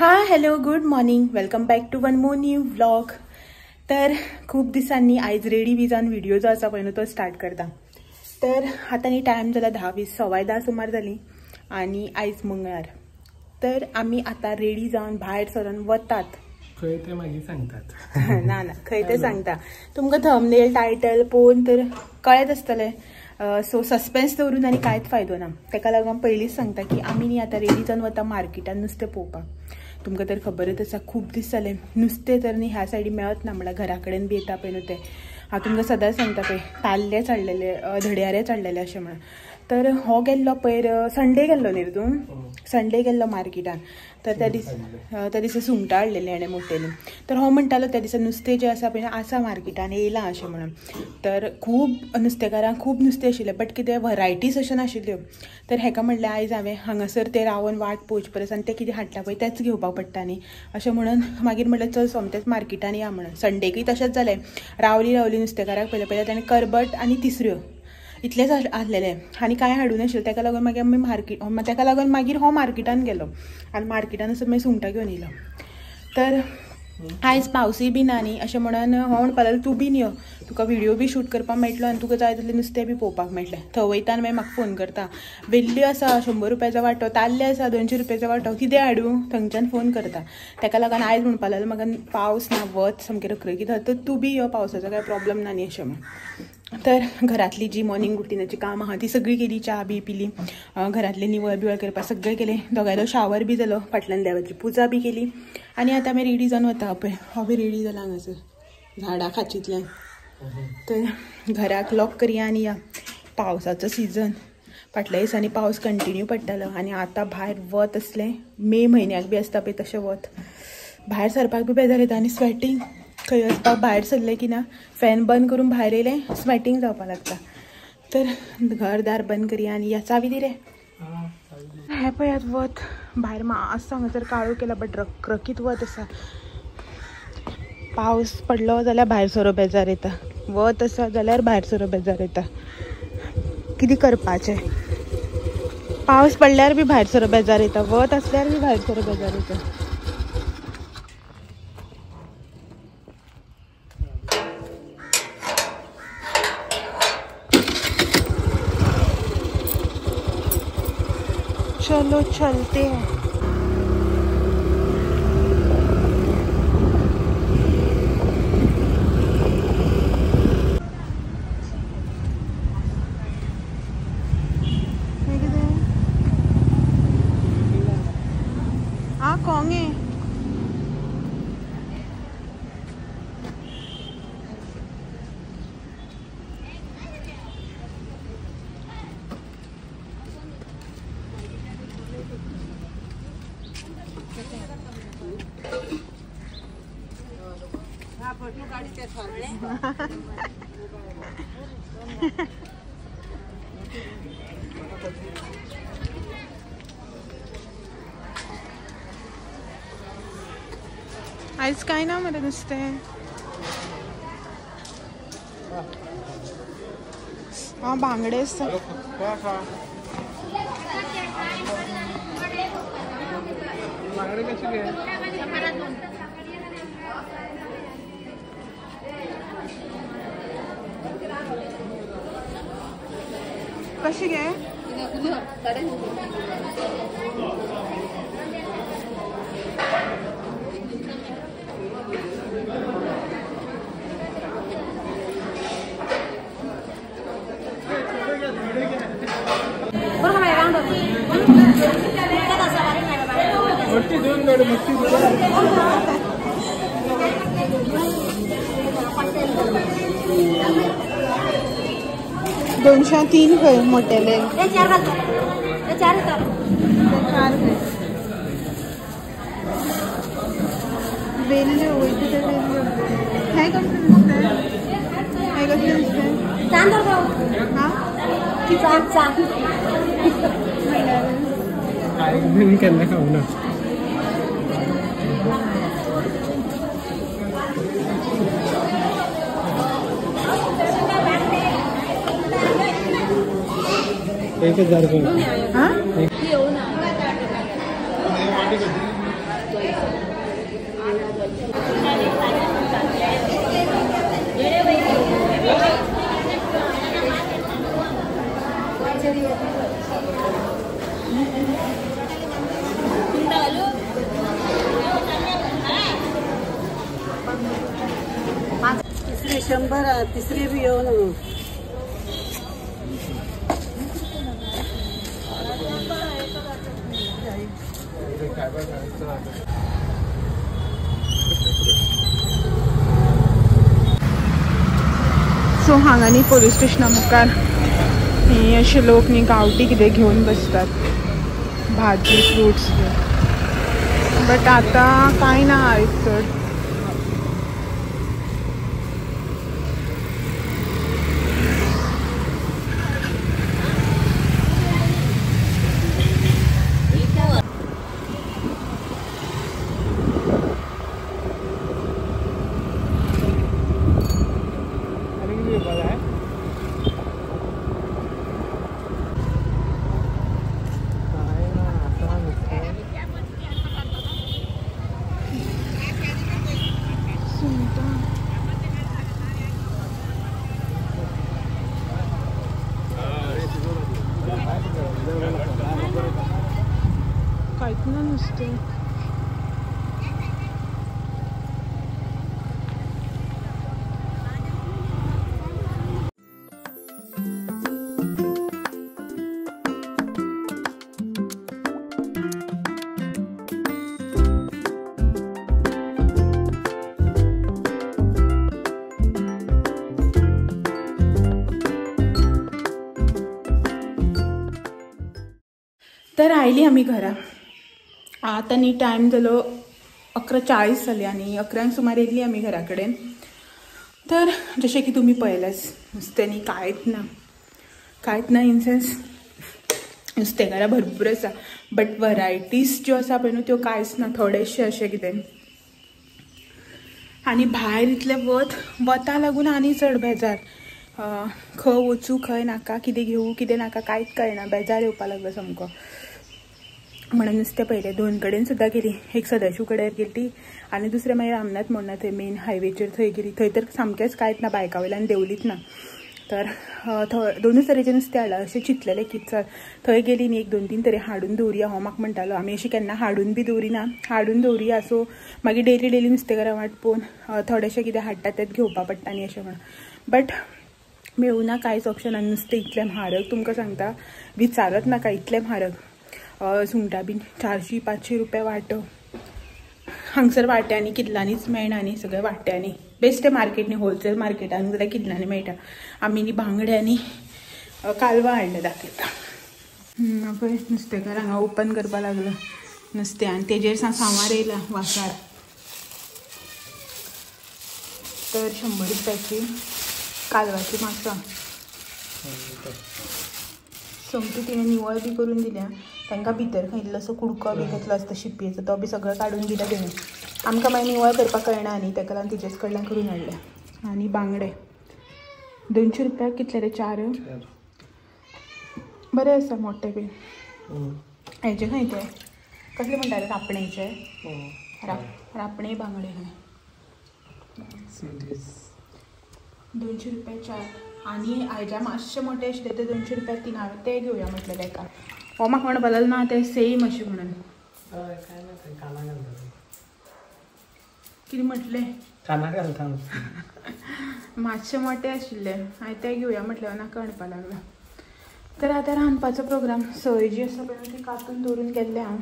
हा hello good morning, welcome back to one more new vlog. तर खूप दिसांनी आयज रेडी बी जावन व्हिडिओ जो आसा पळय न्हू तो स्टार्ट करता. तर आतां न्ही टायम जाला 10:20, 10:15 सुमार जाली आनी आयज मंगळार. तर आमी आतां रेडी जावन भायर सरून वतात. खंय ते मागीर सांगतात. ना ना खंय ते सांगता तुमकां. थंबनेल टायटल पळोवन तर कळत आसतलें. सो सस्पेन्स दवरून आनी कांयच फायदो ना. ताका लागून पयलींच सांगता की आमी न्ही आतां रेडी जावन वता मार्केटान नुस्तें पळोवपाक. तुमकां तर खबरच आसा खूब दीस जाले नुस्तें तर न्ही ह्या सायडी मेळत ना, म्हणल्यार घरा कडेन बी येता पळय न्हू तें. हांव तुमकां सदांच सांगता पळय ताल्लेच हाडलेले, धड्यारेच हाडलेले अशें म्हणून. तर हो गेल्लो पयर संडे गेल्लो न्ही तूं, संडे गेल्लो मार्केटान. तर त्या दीस त्या दिसा सुंगटां हाडलेलीं हाणें मोटेलीं. तर हो म्हणटालो त्या दिसा नुस्तें जें आसा पळय आसा मार्केटान येयलां अशें म्हणून. तर खूब नुस्तेकारांक खूब नुस्तें आशिल्लें, बट कितें व्हरायटीज अश्यो नाशिल्ल्यो. तर हेका म्हणलें आयज हांवें हांगासर तें रावन वाट पळोवचे परस आनी तें कितें हाडटा पळय तेंच घेवपाक पडटा न्ही अशें म्हणून मागीर म्हणलें चल सोमतेंच मार्केटान या म्हणून. संडेकूय तशेंच जालें, रावली रावली नुस्तेकाराक पयलें पयलें ताणें करबट आनी तिसऱ्यो इतलेंच आसलेलें आनी कांय हाडूं नाशिल्लें. ताका लागून मागीर आमी मार्केट, ताका लागून मागीर हो मार्केटान गेलो आनी मार्केटान वचून मागीर सुंगटां घेवन येयलो. तर आयज पावसूय बी ना न्ही अशें म्हणून हो म्हणपाक लागलो तूं बीन यो, तुका व्हिडिओ बी शूट करपाक मेळटलो आनी तुका जाय तितलें नुस्तें बी पळोवपाक मेळटलें. थंय वयता आनी मागीर म्हाका फोन करता, वेल्ल्यो आसा 100 रुपयाचो वांटो, ताल्ले आसा 200 रुपयाचो वांटो, कितें हाडूं? थंयच्यान फोन करता. ताका लागून आयज म्हणपाक लागलो म्हाका पावस ना, वत सामकें रखरखीत, तर तूं बी यो, पावसाचो कांय प्रोब्लम ना न्ही अशें म्हणून. तर घरांतली जी मॉर्निंग रुटीनाची कामां आहा ती सगळी केली, च्या बी पिली, घरांतलें निवळ बिवळ करपाक सगळें केलें, दोगांयलो शावर बी जालो, फाटल्यान देवाची पुजा बी केली आनी आतां आमी रेडी जावन वता. पळय हो बी रेडी जाला हांगासर झाडां खाचींतल्यान. तर घराक लॉक करया आनी या. पावसाचो सिजन, फाटल्या दिसांनी पावस कंटिन्यू पडटालो आनी आतां भायर वत आसलें, मे म्हयन्याक बी आसता पळय तशें वत, भायर सरपाक बी बेजार येता आनी स्वेटींग. खंय वचपाक भायर सरलें की ना फॅन बंद करून भायर येयलें स्वेटींग जावपाक लागता. तर घरदार बंद करया आनी या. चावी दी रे. हें पळयात वत भायर मातसो हांगासर काळो केला, बट रखरखीत वत आसा. पावस पडलो जाल्यार भायर सरो बेजार येता, वत आसा जाल्यार भायर सरो बेजार येता. कितें करपाचें? पावस पडल्यार बी भायर सरो बेजार येता, वत आसल्यार बी भायर सरो बेजार येता. चलो चलते हैं. आ कोंगे आयज काय ना मरे नुस्तें. हा बांगडे आसता. कशी गे? $203 खंय मोटेले? चार खंय वेल्ल्यो वयता ते वेल्ल्यो. हें कसलें नुस्तें? हें कसलें नुस्तें? हां केन्ना खावना. 1000 रुपये. तिसरी 100 तिसरी बी येऊन सो हांगा न्ही पोलीस स्टेशना मुखार हे अशे लोक न्ही गांवठी कितें घेवन बसतात, भाजी फ्रुट्स बट आतां कांय ना आयज चड. कांयच ना नुस्तें. तर आयली आमी घरा. आतां न्ही टायम जालो 11:40 जाली आनी 11 सुमार येयल्ली आमी घरा कडेन. तर जशें की तुमी पळयलेंच नुस्तें न्ही कांयच ना, कांयच ना इन सेन्स नुस्तेकारां भरपूर आसा बट वरायटीज ज्यो आसा पळय न्हू त्यो कांयच ना, थोडेशें अशें कितें. आनी भायर इतलें वत वता लागून आनी चड बेजार, खंय वचूं खंय नाका, कितें घेवूं कितें नाका कांयच कळना, बेजार येवपा लागलो सामको. म्हणून नुस्तें पळयलें 2 कडेन सुद्दां गेली, एक सदाशिव कडेन गेली आनी दुसरें मागीर रामनाथ म्हणून थंय मेन हायवेचेर थंय गेली. थंय तर सामकेंच कांयच ना, बायका वयल्यान देंवलीच ना. तर 2 तरेचें नुस्तें हाडलां अशें चिंतलेलें की चल थंय गेली न्ही 1 2 3 तरी हाडून दवरुया. हो म्हाका म्हणटालो आमी अशी केन्ना हाडून बी दवरिना, हाडून दवरुया सो मागीर डेली डेली नुस्तेकारां वाट पळोवन थोडेशें कितें हाडटा तेंच घेवपा पडटा न्ही अशें म्हणून. बट मेळूना कांयच ऑप्शन. आनी नुस्तें इतलें म्हारग तुमकां सांगता, विचारत नाका इतलें म्हारग. सुंगटां बीन 400-500 रुपया वांटो. हांगसर वांट्यांनी किल्लांनीच मेळना न्ही, सगळें वांट्यांनी. बेश्टें मार्केट न्ही, होलसेल मार्केटान जाल्यार किल्लांनी मेळटा. आमी न्ही बांगडे आनी कालवां हाडलें दाखयता. पळय नुस्तेकार हांगा ओपन करपाक लागलो नुस्तें आनी तेजेर सांवार येयला वासार. तर 100 रुपयाची कालवाची मासा सोमती तिणें निवळ बी करून दिल्या. तांकां भितर खंय इल्लोसो कुडको बी कसलो आसता शिपयेचो तो बी सगळो काडून दिला तिणें. आमकां मागीर निवळ करपाक कळना न्ही, ताका लागून तिचेच कडल्यान करून हाडलें. आनी बांगडे 200 रुपया कितले रे? 4 बरें आसा मोटे बी. हेजे खंय ते कसले म्हणटा रे? रापणेचे, रापणे बांगडे खंय 200 रुपया 4. आनी हाज्या मातशे मोटे आशिल्ले ते 200 रुपया 3. हांवें ते घेवया म्हटलें ताका. हो म्हाका म्हणपाक लागलो ना ते सेम अशें म्हणून. कितें म्हटलें? मातशे मोटे आशिल्ले हांवें ते घेवया म्हटलें, नाका म्हणपाक लागलो. तर आतां रांदपाचो प्रोग्राम. सय जी आसा पळय ती कातून दवरून गेल्लें हांव.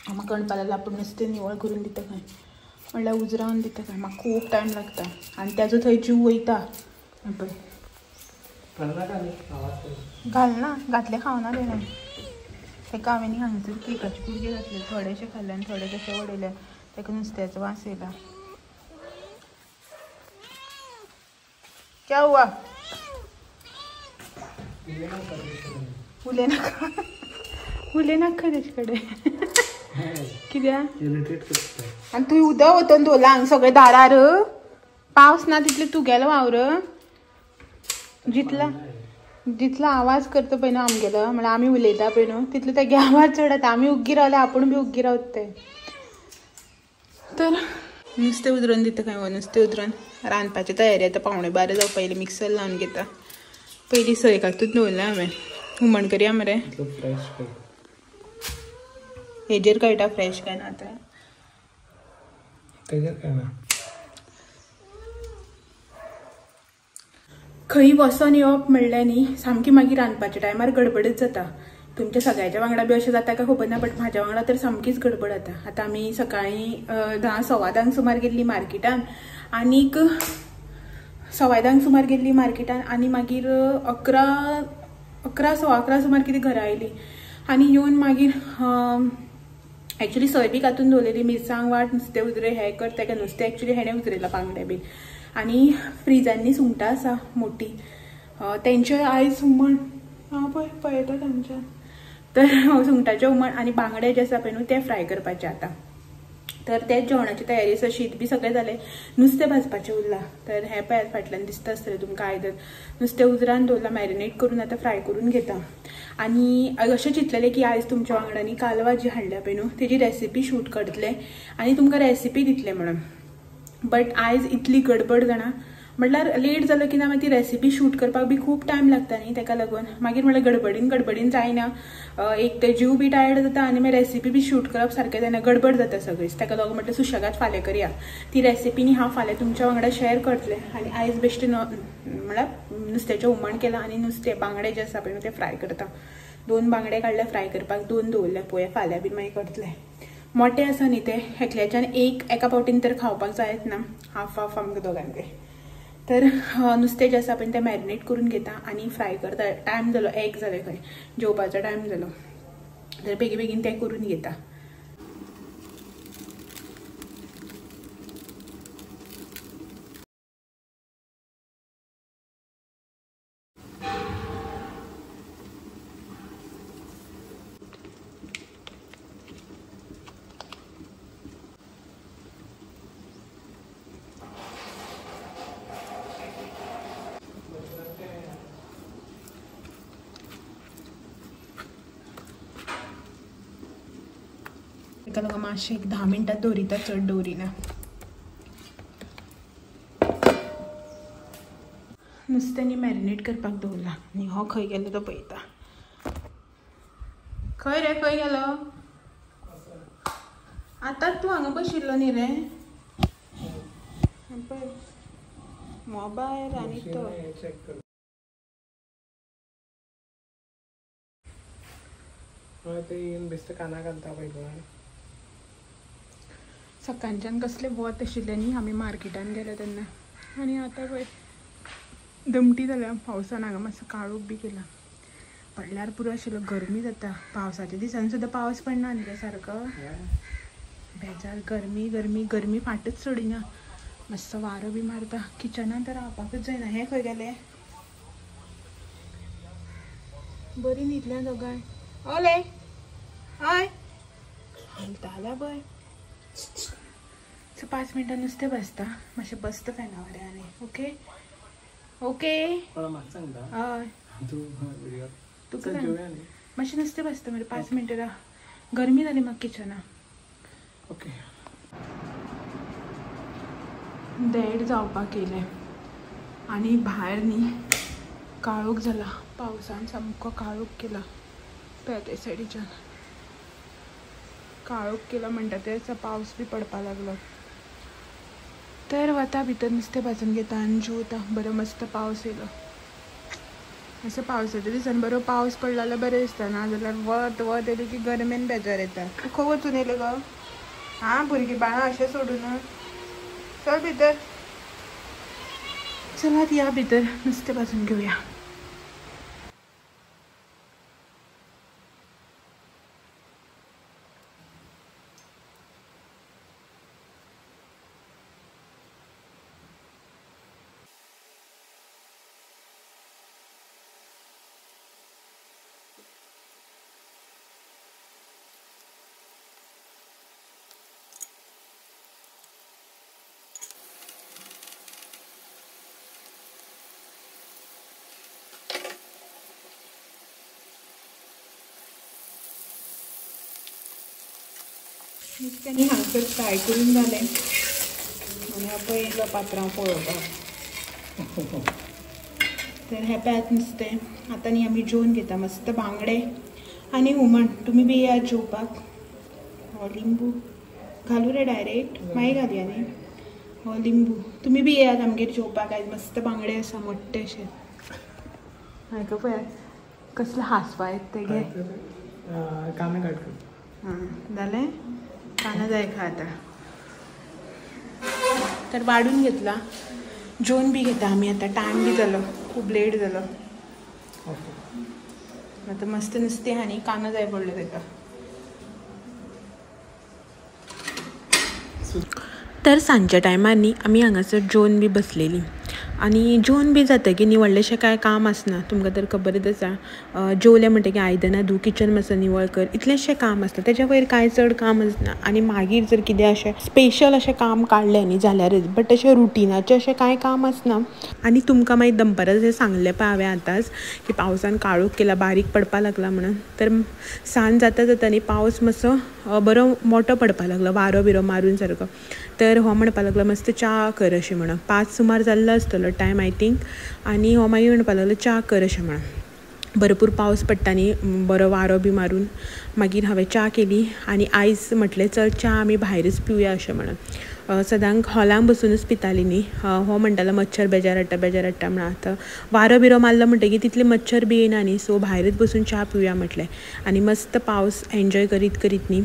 म्हाका म्हणपाक लागलो आपूण नुस्तें निवळ करून दिता खंय, म्हणल्यार उजरावन दिता खंय. म्हाका खूब टायम लागता आनी ताजो थंय जीव वयता. पळय घालना, घातलें खावना तेणें. ताका हांवें न्ही हांगसर केकाचे कुडके घातले, थोडेशे खाल्ले आनी थोडे तशे उडयले. ताका नुस्त्याचो वास येयला. क्या हुआ? उलय नाका, उलय नाका तेजे कडेन. कित्याक? आनी तूं उदक वतून दवरला हांगा सगळें दारार. पावस ना तितले तुगेलो वावर जितला जितलो आवाज करता पळय न्हू आमगेलो, म्हणल्यार आमी उलयता पळय न्हू तितलो तेगे आवाज चड जाता. आमी उग्गी रावल्यार आपूण बी उग्गी रावता ते. तर नुस्तें उदरून दिता खंय, नुस्तें उदरून रांदपाची तयारी आतां 11:45 जावपा पयलीं मिक्सर लावन घेता. पयलीं सय कातूच दवरलें हांवें. हुमण करया मरे, हेजेर कळटा फ्रेश काय ना आतां. तेजेर काय ना. खंय वचोन येवप म्हणल्यार न्ही सामकी मागीर रांदपाच्या टायमार गडबडच जाता. तुमच्या सगळ्याच्या वांगडा बी अशें जाता काय खबर ना, बट म्हाज्या वांगडा तर सामकीच गडबड जाता. आतां आमी सकाळीं 10 सव्वा 10 सुमार गेल्ली मार्केटान आनीक 10:15 सुमार गेल्ली मार्केटान आनी मागीर 11 11:15 सुमार कितें घरा आयली. आनी येवन मागीर एक्चुली सय बी कातून दवरलेली, मिरसांग वाट नुस्तें उजरे हें कर तेका नुस्तें एक्चुली हेणें उजरेलां बांगडे बीन. आनी फ्रिजांनी सुंगटां आसा मोटी, तेंचे आयज हुमण हांव पळय पळयता तांच्या, तर सुंगटाचें हुमण आनी बांगडे जे आसा पळय न्हू ते फ्राय करपाचे आतां. तर तेच जेवणाची तयारी आसा, शीत बी सगळें जालें, नुस्तें भाजपाचें उरलां. तर हें पळयात फाटल्यान दिसता आसतलें तुमकां आयदन, नुस्तें उजरान दवरलां मॅरिनेट करून आतां फ्राय करून घेता. आनी अशें चिंतलेलें की आयज तुमच्या वांगडा न्ही कालवा जी हाडल्या पळय न्हू तेजी रेसिपी शूट करतले आनी तुमकां रेसिपी दितले म्हणून, बट आयज इतली गडबड जाणा म्हटल्यार लेट जालो की ना मागीर ती रेसिपी शूट करपाक बी खूब टायम लागता न्ही, तेका लागून मागीर म्हळ्यार गडबडीन गडबडीन जायना. एक तर जीव बी टायर्ड जाता आनी मागीर रेसिपी बी शूट करप सारकें जायना, गडबड जाता सगळीच. तेका लागून म्हटल्यार सुशेगाद फाल्यां करया ती रेसिपी न्ही, हांव फाल्यां तुमच्या वांगडा शेअर करतलें. आनी आयज बेश्टें म्हळ्यार नुस्त्याचें हुमण केलां आनी नुस्तें बांगडे जे आसा पळय ते फ्राय करता. 2 बांगडे काडले फ्राय करपाक, 2 दवरले पळोवया फाल्यां बीन मागीर करतले. मोटे आसा न्ही ते, एकल्याच्यान एक एका पावटीन तर खावपाक जायत ना, हाफ हाफ आमकां दोगांक. तर नुस्तें जें आसा पळय तें मॅरिनेट करून घेता आनी फ्राय करता. टायम जालो 1 जालें खंय, जेवपाचो टायम जालो, तर बेगीन बेगीन तें करून घेता. ताका लागून मातशें एक 10 मिनटां दवरिता, चड दवरिना. नुस्तें न्ही मॅरिनेट करपाक दवरलां आनी हो खंय गेलो तो पळयता. खंय रे, खंय गेलो? आतांच तूं हांगा बशिल्लो न्ही रे, पळय मोबायल आनी तो. सकाळच्यान कसलें वत आशिल्लें न्ही, आमी मार्केटान गेले तेन्ना, आनी आतां पळय दमटी जाल्या पावसान, हांगा मातसो काळोख बी केला, पडल्यार पुरो आशिल्लो, गरमी जाता. पावसाच्या दिसांनी सुद्दां पावस पडना न्ही रे सारको, बेजार गरमी गरमी गरमी फाटच सोडिना, मातसो वारो बी मारता. किचनान तर रावपाकूच जायना. हें खंय गेलें? बरी न्हिदल्या दोगांय. ओले हय हालता पळय. सो 5 मिनटां नुस्तें बसता, मातशें बसता फॅना वयर आनी ओके ओके हय तुका मातशें नुस्तें बसता मरे 5 मिनटां राव, गरमी जाली म्हाका किचना. ओके 1:30 जावपाक येयलें आनी भायर न्ही काळोख जाला, पावसान सामको काळोख केला. पळय सायडीच्यान काळोख केला म्हणटा ते पावस बी पडपाक लागलो. तर वता भितर नुस्तें भाजून घेता आनी जेवता. बरो मस्त पावस येयलो. असो पावसाच्या दिसान बरो पावस पडलो जाल्यार बरें दिसता, ना जाल्यार वत वत येयलें की गरमेन बेजार येता. तूं खंय वचून येयलें गो? आं भुरगीं बाळां अशें सोडून चल भितर, चलात या भितर नुस्तें भाजून घेवया. नुस्तें न्ही हांगसर फ्राय करून जालें आनी हांव पळयलो पात्रांव पळोवपाक. तर हें पळयात नुस्तें. आतां न्ही आमी जेवन घेता मस्त बांगडे आनी हुमण. तुमी बी येयात जेवपाक. हो लिंबू घालू रे डायरेक्ट मागीर घालया न्ही. हो लिंबू तुमी बी येयात आमगेर जेवपाक. आयज मस्त बांगडे आसा मोट्टे अशे. हांकां पळयात कसले हांसपा येता ते घे. कांदे काड. हां जालें कांदो जाय खा आतां. तर वाडून घेतला जेवन बी घेता आमी आतां. टायम बी जालो खूब लेट जालो. आतां मस्त नुस्तें आहा न्ही कांदो जाय पडलो तेका. तर सांजच्या टायमार न्ही आमी हांगासर जेवन बी बसलेलीं आनी जेवन बी जातकीर न्ही व्हडलेशें कांय काम आसना. तुमकां तर खबरच आसा जेवलें म्हणटकीर आयदनां धूव किचन मातसो निवळ कर इतलेंशें काम आसता. तेज्या वयर कांय चड काम आसना. आनी मागीर जर कितें अशें स्पेशल अशें काम काडलें न्ही जाल्यारच बट अशें रुटिनाचें अशें कांय काम आसना. आनी तुमकां मागीर दनपारां जशें सांगलें पळय हांवें आतांच की पावसान काळोख केला बारीक पडपाक लागला म्हणून. तर सांज जाता जाता न्ही पावस मातसो बरो मोटो पडपाक लागलो वारो बिरो मारून सारको. तर हो म्हणपाक लागलो मस्त च्या कर अशें म्हणून. 5 सुमार जाल्लो आसतलो टायम I think. आनी हो मागीर म्हणपाक लागलो च्या कर अशें म्हणून. भरपूर पावस पडटा न्ही बरो वारो बी मारून. मागीर हांवें च्या केली आनी आयज म्हटलें चल च्या आमी भायरच पिवया अशें म्हणून. सदांक हॉलान बसुनूच पिताली न्ही. हो म्हणटालो मच्छर बेजार हाडटा बेजार हाडटा म्हणून. आतां वारो बिरो मारलो म्हणटकीर तितले मच्छर बी येयना न्ही सो भायरच बसून च्या पिवया म्हटलें. आनी मस्त पावस एन्जॉय करीत करीत न्ही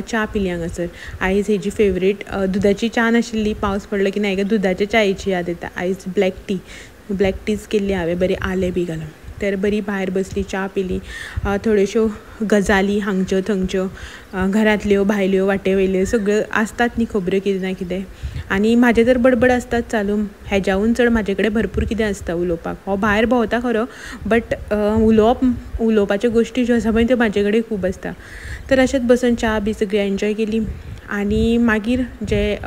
च्या पिली हांगासर. आयज हेजी फेवरेट दुदाची च्या नाशिल्ली. पावस पडलो की ना हेका दुदाच्या च्यायेची याद येता. आयज ब्लॅक टीच केल्ली हांवें बरी आलें बी घालून. तर बरी भायर बसली च्या पिली. थोड्योश्यो गजाली हांगच्यो थंयच्यो घरांतल्यो भायल्यो वाटे वयल्यो सगळ्यो आसतात न्ही खबऱ्यो कितें ना कितें. आनी म्हाजें तर बडबड आसतात चालू हेज्याहून चड म्हाजे कडेन भरपूर कितें आसता उलोवपाक. हो भायर भोंवता खरो बट उलोवपाच्यो गोश्टी ज्यो आसा पळय त्यो म्हाजे कडेन खूब आसता. तर अशेंच बसून च्या बी सगळी एन्जॉय केली. आनी मागीर जे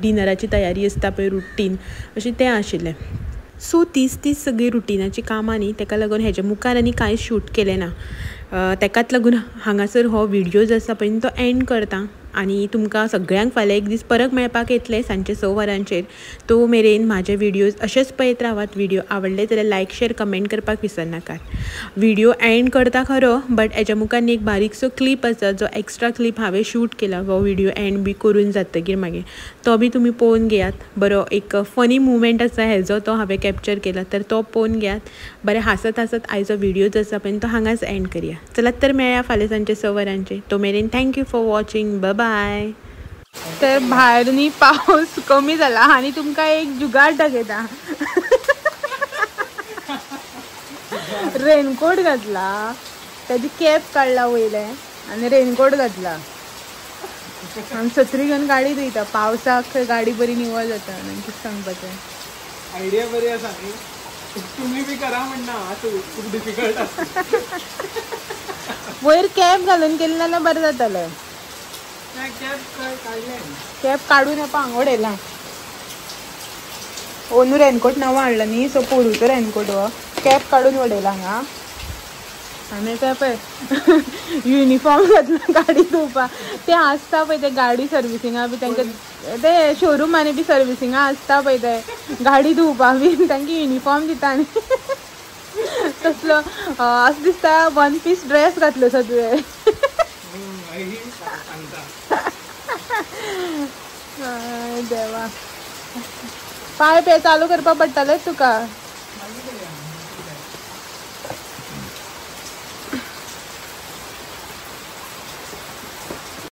डिनराची तयारी आसता पळय रुटीन अशें तें आशिल्लें. सो तीच तीच सगळीं रुटिनाची कामां न्ही तेका लागून हेज्या मुखार आनी कांय शूट केलें ना. तेकाच लागून हांगासर हो व्हिडियो जो आसा पळय तो एंड करता. आनी तुमकां सगळ्यांक फाल्यां एक दीस परत मेळपाक येतलें सांजचे 6 वरांचेर. तो मेरेन म्हाजे व्हिडियोज अशेंच पळयत रावात. व्हिडियो आवडले जाल्यार लायक शेर कमेंट करपाक विसरनाकात. व्हिडियो एंड करता खरो बट हेज्या मुखार न्ही एक बारीकसो क्लिप आसा जो एक्स्ट्रा क्लिप हांवें शूट केला. हो व्हिडियो एंड बी करून जातकीर मागीर तो बी तुमी पळोवन घेयात. बरो एक फनी मुवमेंट आसा हेजो तो हांवें कॅप्चर केला तर तो पळोवन घेयात. बरें हांसत हांसत आयचो व्हिडियो जो आसा पळय तो हांगाच एंड करया. चलात तर मेळया फाल्यां सांजचे 6 वरांचेर. तो मेरेन thank you for watching. Bye bye. तर भायर न्ही पावस कमी जाला आनी तुमकां एक जुगाड दाखयता. रेनकोट घातला ताजी कॅप काडला वयलें आनी रेनकोट घातला आनी सत्री घेवन गाडी धुयता. पावसाक गाडी बरी निवळ जाता. कितें सांगपाचें आयडिया बरी आसा न्ही तुमी बी करा म्हणना खूब डिफिकल्ट आसा. वयर कॅप घालून केलें जाल्यार बरें जातालें. कॅप काडून हांगा उडयला. ओनू रेनकोट नवो हाडला न्ही सो पोरूचो रेनकोट हो कॅप काडून उडयला हांगा. आनी ते पळय युनिफॉर्म घातला गाडी धुवपाक. ते आसता पळय ते गाडी सर्विसिंगा बी तांकां ते शोरुमांनी बी सर्विसिंगा आसता पळय ते गाडी धुवपाक बी तांकां युनिफॉर्म दिता न्ही तसलो अशें दिसता वन पीस ड्रेस घातलो सो तुवें. देवा पायप हे चालू करपाक पडटलेच तुका.